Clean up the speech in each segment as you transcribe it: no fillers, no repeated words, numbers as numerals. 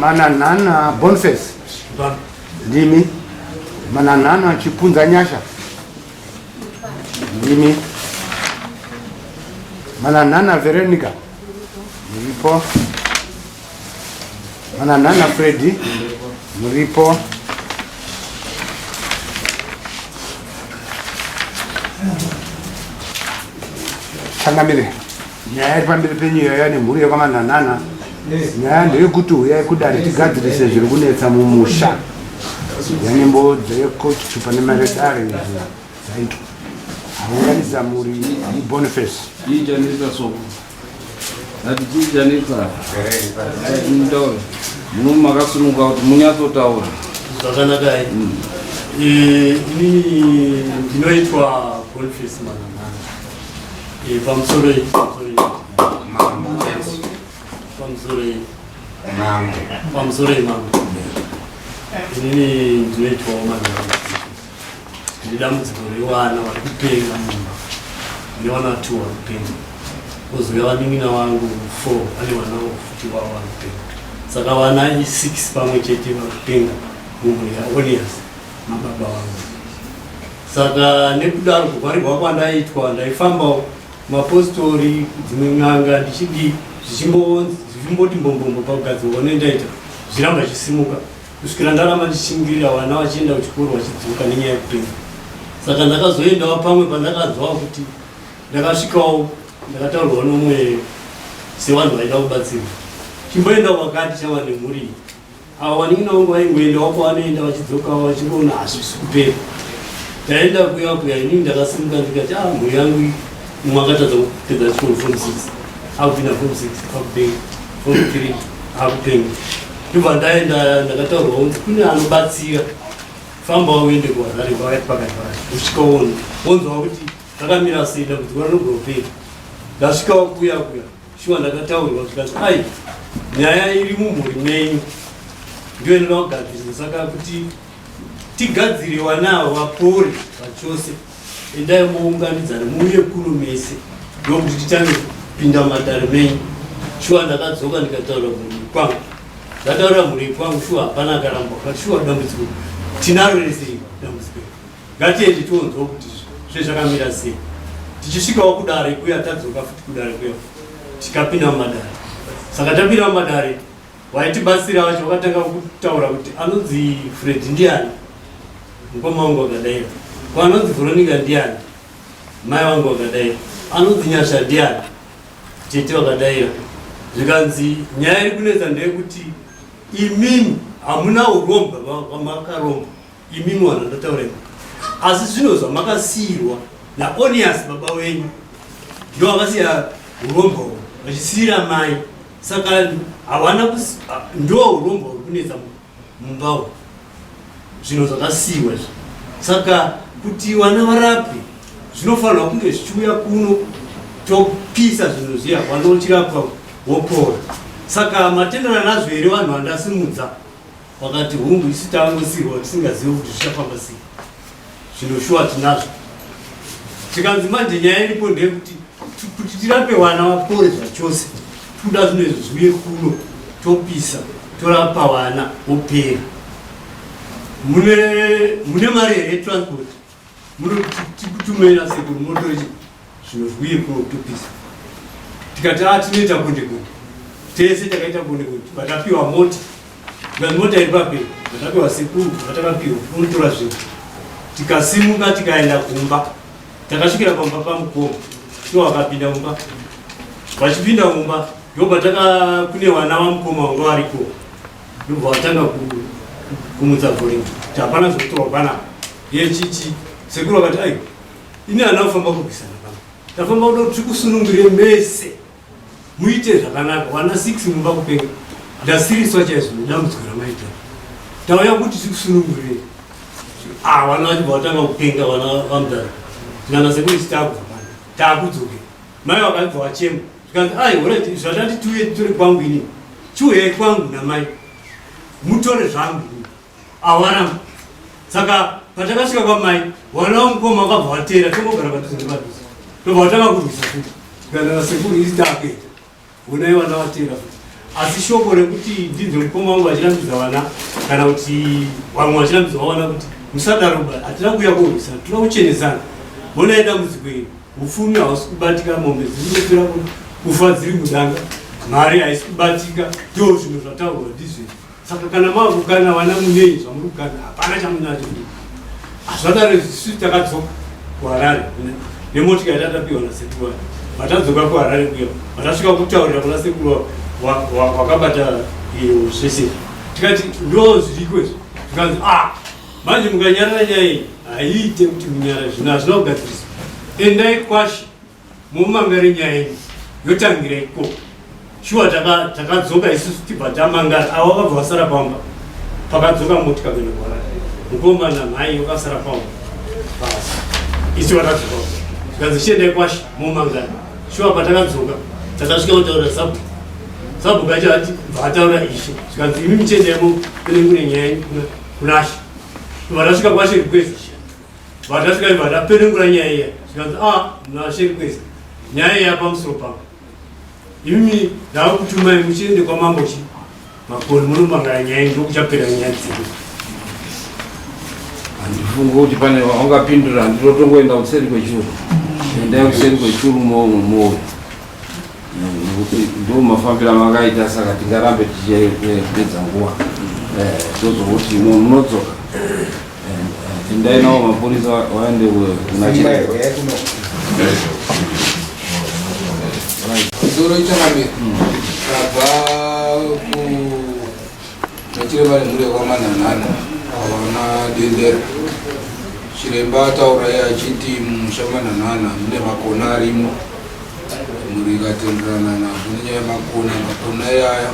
Mananana Boniface. Ndimi. Mananana Chipunza Nyasha. Ndimi. Mananana Veronica. Muripo. Mananana Freddy. Muripo. Changamire. Nyaya iri pamberi penyu yaya nemhuri yekwamanhanhanha. Nyaya ndeyekuti huyai kudare tigadzirise zviri kunetsa mumusha. Yanembo dzekuchupa nemari dare dzaitwa. Aunganidza mhuri Boniface. Chii chanetsa soko? Ati chii chanetsa? Mutaure. Muno makasununguka kuti munyatsotaura. Zvakanakai. Eh, Inini ndinoitwa Boniface Mananana. Eh, pamusoro iyi, pamusoro iyi. Pamusoro iyi. Pamusoro iyi mambo. Inini ndinoitwawo Mananana. Ndine dambudziko revana vari kupenga mumba. Ndine vana two vari kupenga. Kozouya vanin'ina vangu four vane vana futi vavo vari kupenga. Saka vana six pamwe chete vari kupenga mumhuri yaOnias mababa vangu. Saka nekudaro kuvharirwa kwandaitwa ndaifambawo mapostori dzimwe n'anga ndichidii zvichimboti mbombombo pakugadzirwa kwandaita zviramba zvichisimuka kusvikira ndaramba ndichishingirira vana vachienda kuchikoro vachidzoka nenyaya yekupenga saka ndakazoendawo pamwe pandakanzwawo kuti ndakasvikawo ndakataurwa nomwe sevanhu vaida kubatsirwa chimboendawo vakati chava nemhuri iyi ava vanin'ina vangu vaingoendawo kwavanoenda vachidzokawo vachingoona hazvisi kupera taenda kuya kuya inini ndakasimuka ndikati ah mhuri yangu umwe akatadza kupedza chikoro form 6 akupinda form 6 akupenga form 3 akupenga ndobva ndaenda ndakataurwa kunzi kune anobatsira famba uende kuharare pakati pakati pakati usvika wonzwa wonzwa kuti zvakamira sei dambudziko rinogopera ndasvikawo kuya kuya Shuwa ndakataurirwa zvikanzi ai nyaya iri mumhuri menyu ndiyo inoda kugadziriswa saka kuti tigadzire vana ava vapore zvachose endai mounganidzana muuye kuno mese ndokuti titange kupinda mumatare menyu. Shuwa ndakadzoka ndikataura mhuri kwangu ndataura mhuri kwangu shuwa hapana akaramba but shuwa dambudziko tinaro rese dambudziko Ngatiende tionzwa kuti zvezvakamira sei. Tichisvikawo kudare kuya tadzoka futi kudare kuya tikapinda mumadare. Saka tapinda mumadare vaitibatsira vacho vakatanga kutaura kuti anonzi Fred ndiani? Mukoma wangu wakadaira. Ko anonzi Veronica ndiani? Mai vangu vakadaira. Anonzi Nyasha ndiani? Tete vakadaira. Zvikanzi nyaya iri kunetsa ndeyekuti imimi hamuna urombwa hwamakaromba. Imimi vanhu ndataura imi. Asi zvino zvamakasiirwa naOnias baba wenyu ndo vakasiya urombwa uhu vachisiira mai saka hawana ndo urombwa huri kunetsa mumba umu zvinhu zvakasiiwa izvi saka kuti vana varapwe zvinofanirwa kunge zvichiuya kuno topisa zvinhu zviya vanochirapwa wopora saka matenderana nazvo here vanhu vandasimudza Vakati hungu isu tangosirwa tisingazivi kuti zvichafamba sei. Zvino shuwa tinazvo. Tikanzi manje nyaya iripo ndeyekuti kuti tirape vana vapore zvachose toda zvino izvi zviuye kuno topisa torapa vana vopera. Mune mune mari here transport? Munotikutumira sekuru motore zvinhu zviuye kuno kutopisa. Tikati ah tinoita bonde bonde. Tese takaita bonde bonde patapiwa mota. Tikati mota iri papi? Patapiwa sekuru patakapiwa unotora zvinhu. Tikasimuka tikaenda kumba. Takasvikira pamba pamukoma. Ndiwo vakapinda mumba. Vachipinda mumba ndopataka kune vana vamukoma vanga variko. Ndobva vatanga kumutsa bhoringi. Kuti hapana zvekutorwa panapa. Yechichi sekuru vakati ai ini handina kufamba kurwisana pano. Tafamba kuda kuti tikusunungure mese. Muite zvakanaka vana 6 mumba kupenga. Ndasiriswa chaizvo nedambudziko ramaita. Tauya kuti tikusunungure. Ah vana vachibva vatanga kupenga vana vamudhara. Tikana sekuru isu takubva pano. Takudzoke. Mai vakabva vachema. Zvikanzi ai alright zvatati tiuye titore kwangu ini. Chiuyai kwangu namai. Mutore zvangu ini. Awaramba. Saka patakasvika kwamai, wana wamukoma wakabva wateera tongogara padhuze nepadhuze. Tobva watanga kurwisa futi. Tikana sekuru isi takuenda. Honai wana wateera futi. Asi shoko rekuti ndinzwe mukoma wangu achirambidza vana kana kuti vamwe vachirambidza vana kuti musadaro ba, hatina kuuya kurwisana, tinoda kuchenesana. Honai dambudziko iri, upfumi hausi kubatika, mombe dziri kutopera kufa dziri mudanga, mari haisi kubatika, ndoo zvinhu zvataurwa ndizvo. Saka kana makukana vana munei zvamuri kukana hapana chamunacho. Hazvadaro isu takadzoka kuHarare nemotika yatatapiwa nasekuru vacho. Vatadzoka kuHarare kuya vatasvika kutaurira kuna sekuru wakabata iyo zvese izvi. Tikati ndo zviriko izvi. Zvikanzi ah manje mukanyarara nyaya iyi haiite kuti munyarare zvinhu hazvina kugadziriswa. Endai kwashe mumangare nyaya iyi yotangira ikoko shuwa takadzoka isusu tibva tamangara avo vakabva vasara pamba pakadzoka motika kuenda kuharare mukoma namhai vakasara pamba pasi isu vakadzoka zvikanzi chiendai kwashe mumangara shuwa patakadzoka takasvika kutaura sabhuku sabhuku acho ati bva ataura ishe zvikanzi imi muchiendai kune nyaya yenyu kunashe vatasvika kwashe request Vatasvika ibva tapenengura nyaya iya zvikanzi a ah, nashe request nyaya iya pamusoro pangu imimi ndakutumai muchiende kwamambo chi makoni munomangara nyaya ndokuchapera nyaya dzedu. Handifungi kuti pane wangapindura, handitotongoenda kuseri kwechuru. Endai kuseri kwechuru moyo nekuti ndo mafambiro amakaita, saka tingarambe tichipedza nguva eh, tozokuti munodzoka. Eh, endai nawo mapurisa waende kuna chiremba. Zoro ichangamira tabva kunachiremba nemhuri yekwamanhanhana avana dendera. Chiremba ataura iye achiti mumusha manhanhana mune makona arimo, mhuri ikatenderana nazvo nenyaya yemakona. Makona iyaya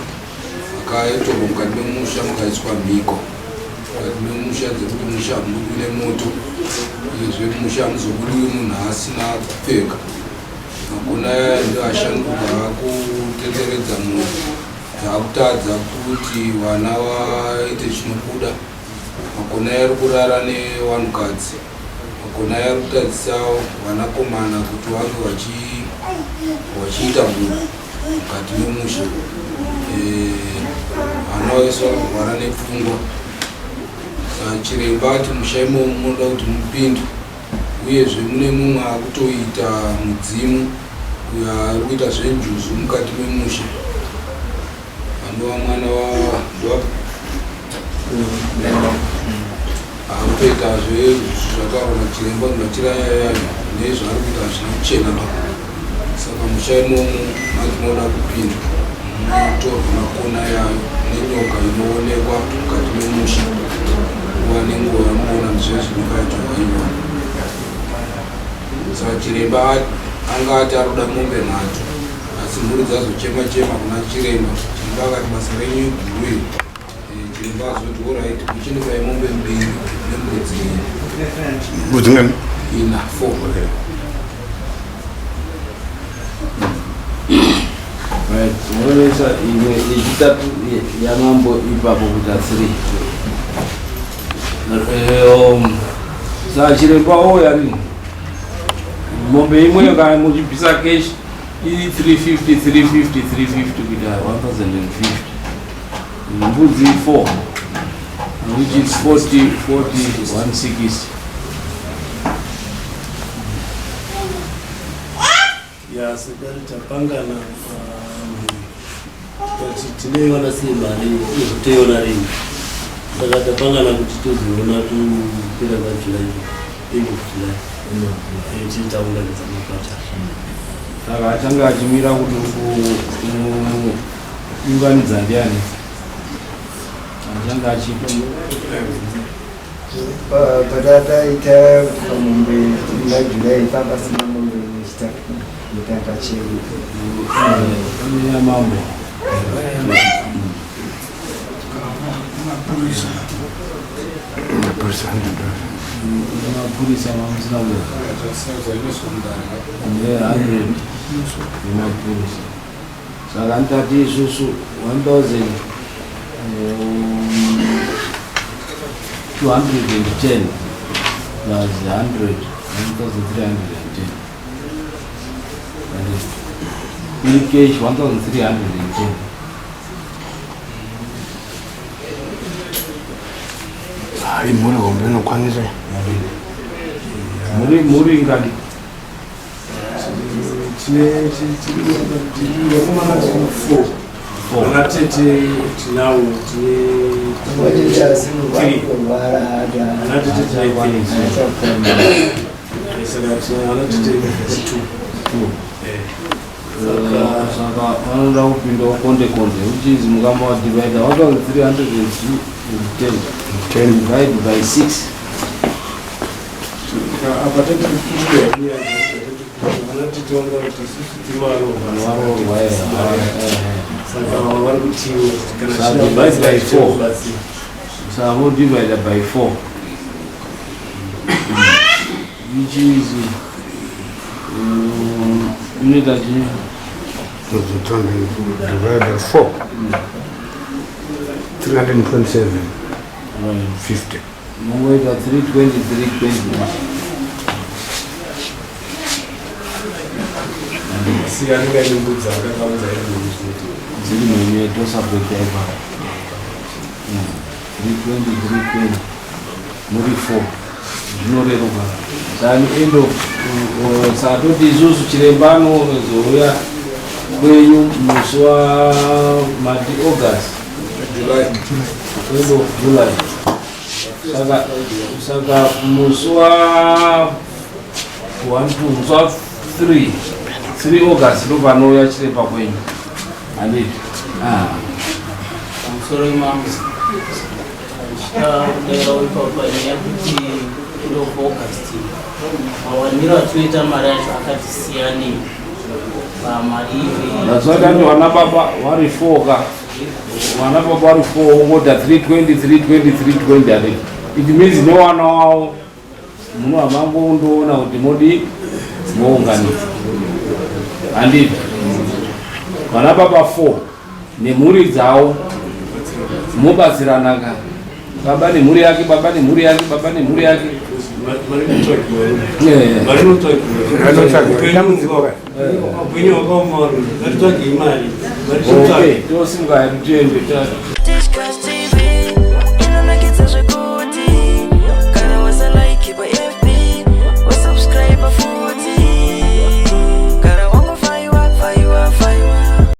akaitorwa mukati memusha mukaiswa mhiko mukati memusha dzekuti musha hamubudiwi nemoto, uyezve musha hamuzobudiwi munhu asina kupfeka. Makona aya ndo ashanduka akutenderedza mhuri, dzakutadza kuti vana vaite chinobuda. Makona aya ari kurara nevanhukadzi. Makona aya ari kutadzisa vanakomana kuti vange vachiita mhuri mukati memusha. Vana vese vari kurwara nepfungwa. Saka chiremba ati musha imomo munoda kuti mupinde, uyezve mune mumwe akutoita mudzimu uyo ari kuita zvenjuzu mukati memusha. Anova mwana wa akutoita zvataurwa nachiremba kuti machira ayayo nezvaari kuita hazvina kuchena ba. Saka musha imomo mati moda kupinda mutorwa makona yayo nenyoka inoonekwa mukati memusha nguva nenguva yamuona muzvezvi nyoka yacho haiona. Saka chiremba anga ati ari kuda mombe nhatu, asi mhuri dzazochema chema kuna chiremba. Chiremba akati basa renyu iguru iri. Chiremba azoti orit, kuchinipai mombe mbiri nembudzi Mbudzi ngani? Ina, four. Okay. Right, munoisa imwe yechitatu yamambo ipapo kuita 3. Saka chiremba ouya rini? Mombe imwe kana muchibvisa cash iri 350 350 350 kuita 1050, mbudzi 4 which is 40 40 160. Ya, sekare tapangana kuti tinoiona sei mari izvo toiona rini, saka tapangana kuti tozoiona kupera kwaJuly, end of July, tiri taunganidza mapacha. Saka achange achimira kuti kuunganidza ndiani achange achipa? Patataita kuti pamombe muna July papasina mombe yechitatu yetakachena. Yamambo. Mapurisa. Mapurisa mamusina kuya. Ne100 nemapurisa. Saka ndati isusu 1210 plus 100, 1310. Iri cash 1310. Hai, mhuri hombe inokwanisa. Muri muri ngani? Tine vakomana tiri four. Vana tete tinawo tine ana tete tine three. Saka tine ana tete two. Saka vanoda kupindawo konde konde, which is mukamba wadivide out of 310 divide by 6. Apa tati vana tete vanoda kuti isusu tiri varoorwa. Varoorwa, Saka vari kutiwo kana Saka divide by four. Kubatsira. Saka vodivide by 4, which is inoita chii? Divide by 4. 327. 50. Mongoita 320 320. Si anenge aine mbudzi akakamudza iri mhuri zvinoita. Dziri mhenyu tosapota ipapo. 320 320 muri 4 zvinoreruka. Saka end of saka toti isusu chiremba anozouya kwenyu musi wa mati August? July. End of July. Saka musi wa 1 2, musi wa 3 3 August ndo panouya chiremba kwenyu, handiti? Ah. Pamusoro imambo, ndichida kudairawo ipapo panyaya yekuti end of August mawaniro atinoita mari acho akati siyanei pamari iri. Ndazvakati vana baba vari 4 ka, vana baba vari 4, wongoda 320 320 320, handiti? It means newana wavo muno hamangondoona kuti modi mounganidza, handiti? Vana baba 4 nemhuri dzavo mobatsirana ka, baba nemhuri yake, baba nemhuri yake, baba nemhuri yake. Mari inotsvagiwa. Yeah. Mari inotsvagiwa. Inotsvagiwa. Dambudziko ka. Upenyu hwakaoma, varungu ngatitsvagei mari, mari Okay, tinotsvaga. tosimuka tiende. This girl